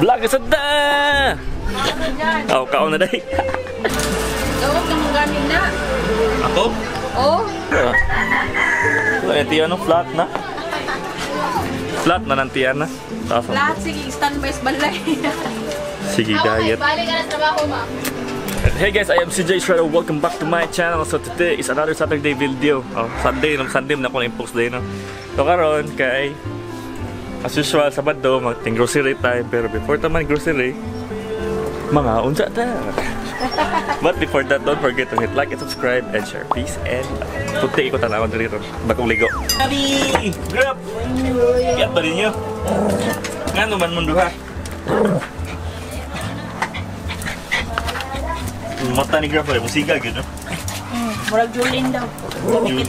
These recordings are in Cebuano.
Vlog sa da! Oh, kaon na day. Gawag ka mong ganin na. Ako? Oh. Wala yung tiyan, no? Flat na. Flat na ng tiyan na. Taas ang- Lahat sige, standby sa balay. Sige, diet. Balik ka na sa trabaho, ma'am. Hey guys, I am CJ Shredder. Welcome back to my channel. So today is another Saturday video. Oh, Sunday, no? Sunday na ko na post day, no? So karon kay as usual, Sabado, magting grocery time. Pero before ta man grocery, mga unsa ta. But before that, don't forget to hit like and subscribe and share. Peace and love. Puti ko tanawon diri ron. Bagong ligo. Abi! Grab! Iyat ba ninyo? Ngano man mundo ha? Mata ni Grab ay musiga gyud no? Murag Julin daw.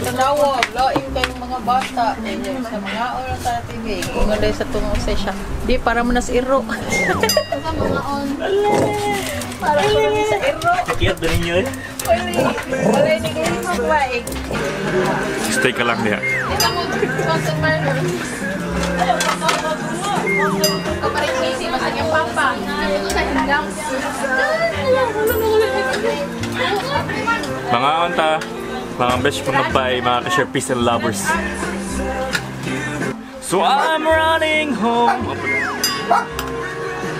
Tanawa, lain kayong mga bata. Inyo sa mga oras sa TV. Ingon dahil sa tungo sa siya. Di, para mo nas iro. Sa mga on. Para mo na sa iro. Kiyat ba ninyo eh? Wala ni kayo magwaig. Stay ka lang niya. Ikaw mo, customer. Kaparin mas ang papa. Sa hindang. Mga onta, mga besh, mga bay, mga ka-share peace and lovers. So I'm running home.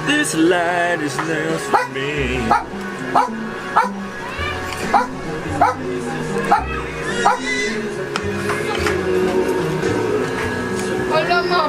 This light is new for me. Wala mo.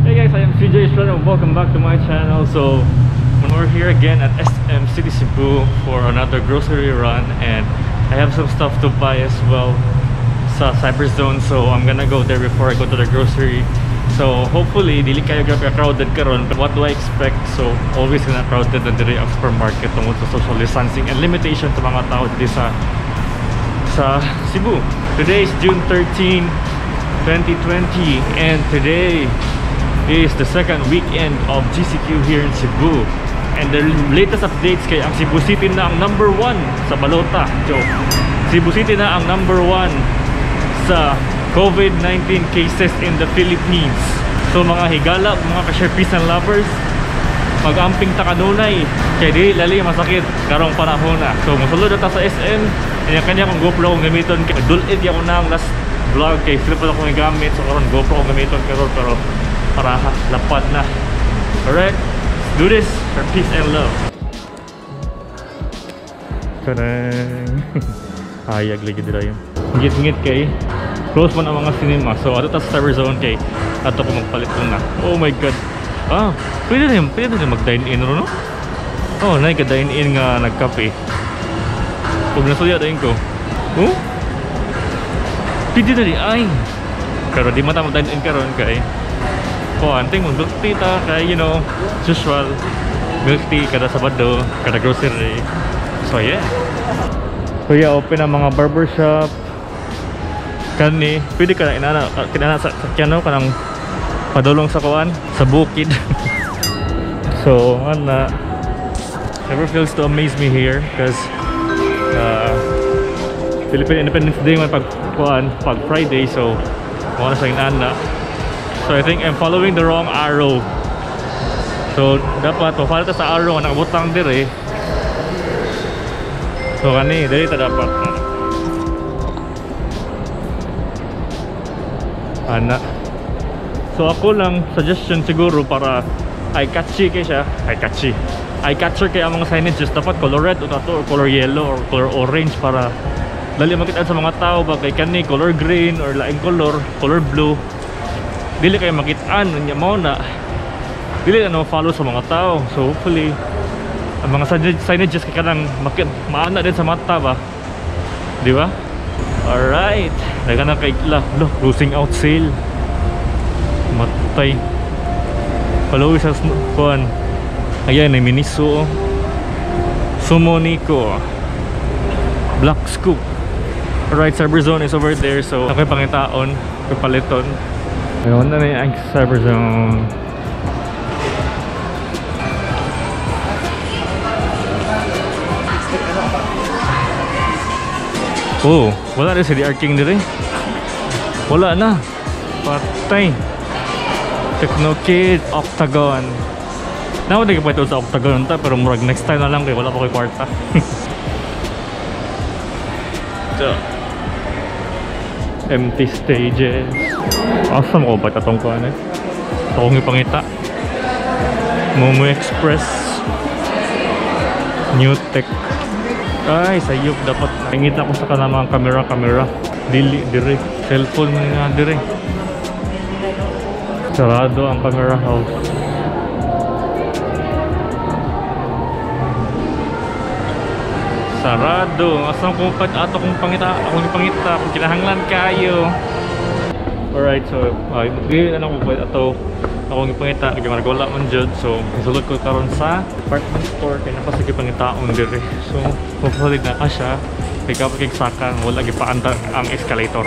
Hey guys, I am CJ Shredder and welcome back to my channel. So we're here again at SM City Cebu for another grocery run, and I have some stuff to buy as well sa Cyberzone, so I'm gonna go there before I go to the grocery. So hopefully dili kayo grabe crowded karon, but what do I expect? So always gonna crowded na diri ang supermarket tungod sa social distancing and limitation sa mga tao diri sa Cebu. Today is June 13, 2020, and today is the second weekend of GCQ here in Cebu. And the latest updates kay ang Cebu City na ang number 1 sa balota. Joke. Cebu City na ang number 1 sa COVID-19 cases in the Philippines. So mga higala, mga ka-share peace and lovers, mag-amping ta kanunay kay di lali masakit karong panahon na. So mosulod ta sa SM, kanya-kanya kong GoPro akong gamiton kay dulit ako na ang last vlog kay flip akong gigamit. So karon GoPro akong gamiton karon, pero para lapad na. Alright, let's do this for peace and love. Karang ayag lagi dira yun. Ngit-ngit kay close man ang mga cinema. So ato ta sa Cyberzone kay ato ko magpalit na. Oh my god. Ah, pwede na mag-dine in ro no? Oh, nay ka dine in nga nagkape. Ug nasuya dayon ko. Oh? Pwede na di ay. Pero di man ta mag-dine in karon kay kuan ting mag milk tea ta kay, you know, usual milk tea kada Sabado, kada grocery. So yeah. So yeah, open ang mga barbershop. Kani, pwede ka na inana kinana sa sakyan kanang padulong sa kuan sa bukid. So ana, never fails to amaze me here because Philippine Independence Day man pag kuan pag Friday, so mo na sa inana. So I think I'm following the wrong arrow. So dapat ma-follow ta sa arrow nga nakabutang dire. So kani diri ta dapat. Ana. So ako lang suggestion siguro para eye catchy kay siya, eye catchy. Eye catcher kay ang mga signages dapat color red o tato or color yellow or color orange para dali makita sa mga tao ba kay kani color green or laing color, color blue. Dili kayo makitaan unya mao na dili na no follow sa mga tao. So hopefully ang mga signages kay kanang maana din sa mata ba, di ba? Alright. Daga na kay la, lo, losing out sale. Matay. Paloy sa kuan. Ayan, ay Miniso. Sumoniko. Black Scoop. Alright, Cyberzone is over there. So, ako'y pangitaon, ako'y paliton. Ayun na na yung Cyberzone. Oh, wala rin si DR King dire. Wala na. Patay. Techno Kid, Octagon. Nawa di ka pa ito sa Octagon ta, pero murag next time na lang kay wala pa ko'y kwarta. So, empty stages. Awesome ko ba tatong kuan eh? Akong ipangita. Momo Express. New Tech. Ay, sayop dapat. Pangita ko sa kanang mga camera. Dili, dire. Cellphone nga dire. Sarado ang camera house. Sarado. Asan ko pa ato kong pangita, akong pangita kung kinahanglan kayo. Alright, so ay ano ko pa ato akong ipangita kay marag wala man jud. So sulod ko karon sa department store kay napasige pangitaon dire. So hopefully na ka siya kay kapag sakang wala gipaanta ang escalator.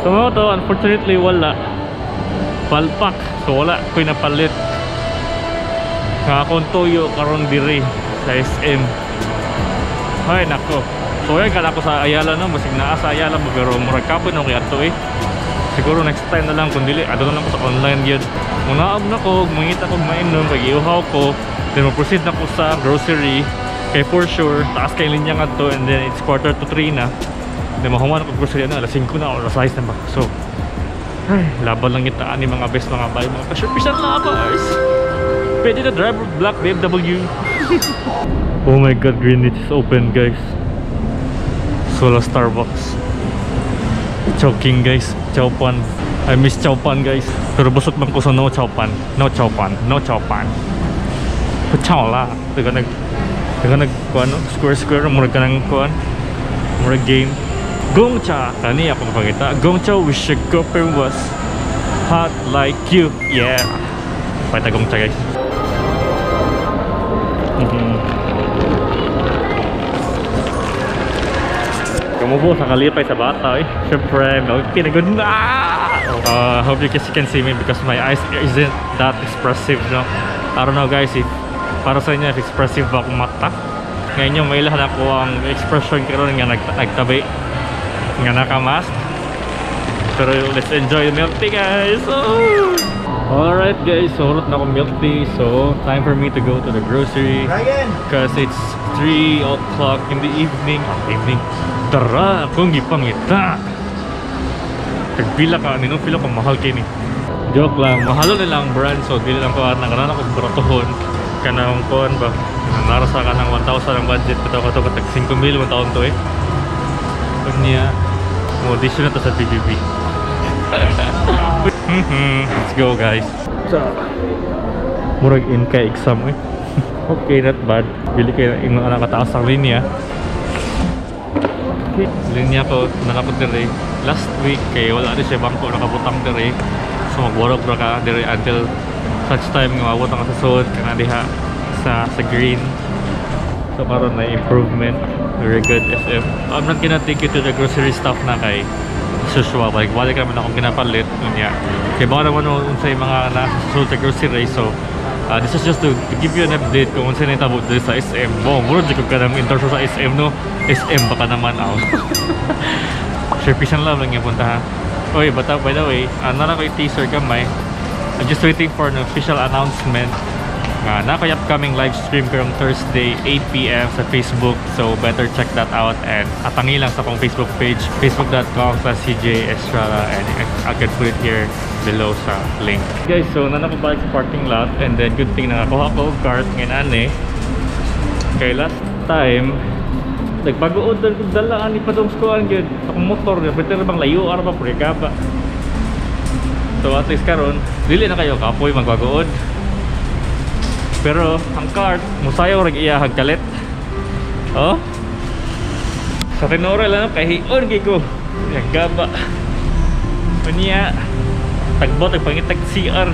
So mo to, unfortunately wala. Palpak. So wala ko'y napalit. Nga akong tuyo karon dire sa SM. Ay nako. So yan kala ko sa Ayala no, basig naa sa Ayala mo pero murag kapoy no kay adto eh. Siguro next time na lang kun dili adto na lang ko sa online gyud. Munaog na ko, mangita ko mainom kay giuhaw ko, then mo-proceed na ko sa grocery kay for sure taas kay linya ngadto and then it's 2:45 na. Then mahuman ko grocery na alas 5 na or alas 6 na ba. So ay, laban lang kita ani mga best mga bay, mga ka-sure lovers. Pwede na driver black BMW. Oh my god, Greenwich is open guys. Solo Starbucks. Chowking guys, Chowpan. I miss Chowpan guys. Pero busot man ko sa no Chowpan. No Chowpan, no Chowpan. Chow la. Taga nag kuan square square murag kanang kuan. Murag game. Gongcha. Kani ako mapangita. Gongcha wish your girlfriend was hot like you. Yeah. Pakita Gongcha guys. Kumubo sa kalipay sa bata eh. Siyempre, milk tea na good na! Hope you guys can see me because my eyes isn't that expressive, no? I don't know guys if para sa inyo if expressive ba akong mata. Ngayon yung may lahat ako ang expression karon nga nagtabi nga naka-mask. Pero let's enjoy the milk tea guys! Oh! Alright guys, so hulot na akong milk tea. So time for me to go to the grocery because it's 3 o'clock in the evening. Evening. Tara, akong gipangita. Tagpila ka, nino pila ko mahal kini. Joke lang, mahalo nila ang brand so dili lang ko ana kanan ako baratohon. Kanang kuan ba? Nara sa kanang 1,000 ang budget kato kato tag 5,000 1 taon to eh. Unya, mo audition na to sa PBB. Let's go guys. So, murag in kay exam eh. Okay, not bad. Bili kayo ingon ana kataas ang linya. Linya ko nakapot dire last week kay wala rin siya bangko nakabutang dire. So magwarog ra ka dire until such time nga maabot ang sa sud kana diha sa green. So karon na improvement, very good SM. I'm not gonna take you to the grocery stuff na kay usual, like wala ka naman akong ginapalit unya. Kay baka naman unsay mga nasa sud sa grocery. So this is just to give you an update kung unsa nahitabo diri sa SM. Bo, murag jud ko kanang interview sa SM no. SM baka naman aw. Sure, peace and love lang yung punta ha. Oy, but by the way, nara ko yung teaser kamay. I'm just waiting for an official announcement. Na ko'y upcoming live stream karong Thursday 8 PM sa Facebook. So better check that out and atangi lang sa akong Facebook page, facebook.com/cjestrada, and I can put it here below sa link. Guys, so nana ko balik sa parking lot and then good thing nakakuha ko og cart ngayon ani. Kay last time nagbago-od kog dala ani padung sa kuan gyud akong motor, better bang layo ara pa pre ba. So at least karon dili na kayo kapoy magbago-od. Pero ang cart, musayaw rag iyahag kalit. Oh. Sa tinora lang kahion kay ko. Yang gaba. Unya tagbot ang pangitag CR.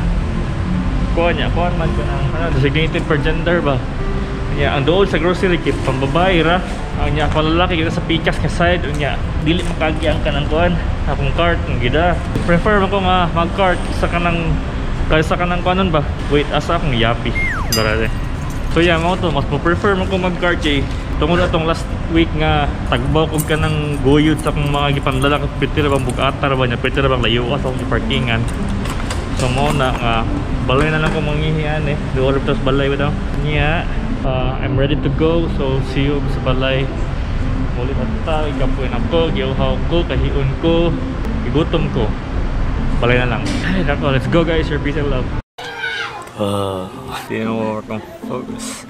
Kuha niya, kuha man ka ng ano, designated per gender ba? Unya, ang dool sa grocery kit pambabae ra. Ang nya ako lalaki kita sa pikas nga side, unya dili makagi ang kanang kuan akong cart ang gida. Prefer man ko nga mag-cart sa kanang kaysa kanang kuanon ba? Wait, asa akong Yappy. Darale. So yeah, mao to, mas mo prefer man ko mag-cart kay tungod atong last week nga tagbaw og kanang guyod sa akong mga gipandala kay pwede ra bang bug-ata ra ba niya, pwede ra bang layo sa akong parkingan. So mo na nga balay na lang ko manghihian eh. Duol tas balay ba daw? Niya, I'm ready to go. So see you sa balay. Muli na ta, ikapuin ako, giuhaw ko, kahiun ko, igutom ko. Balay na lang. Ay, nako, let's go, guys. Your peace and love. Di na mo work ang focus.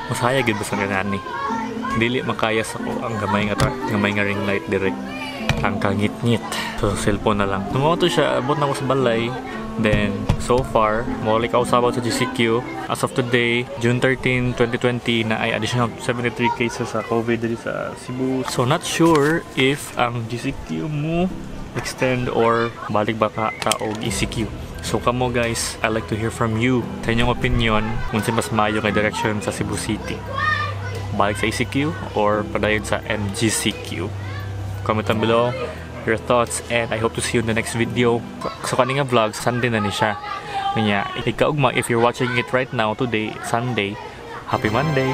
Masaya gid ba sa kanani? Dili makaya sa ko ang gamay nga ring light direct. Ang kangit-ngit. So cellphone na lang. Tumawa to siya, abot na ko sa balay. Then, so far, mawalik ako sa sa GCQ. As of today, June 13, 2020, na ay additional 73 cases sa COVID diri sa Cebu. So, not sure if ang GCQ mo extend or balik ba ka og ECQ. So kamo guys, I like to hear from you. Sa inyong opinion, kung sa mas maayo nga direction sa Cebu City. Balik sa ECQ or padayon sa MGCQ. Comment down below your thoughts and I hope to see you in the next video. So kani nga vlog, Sunday na ni siya. Kanya, ikaugma, if you're watching it right now, today, Sunday, happy Monday!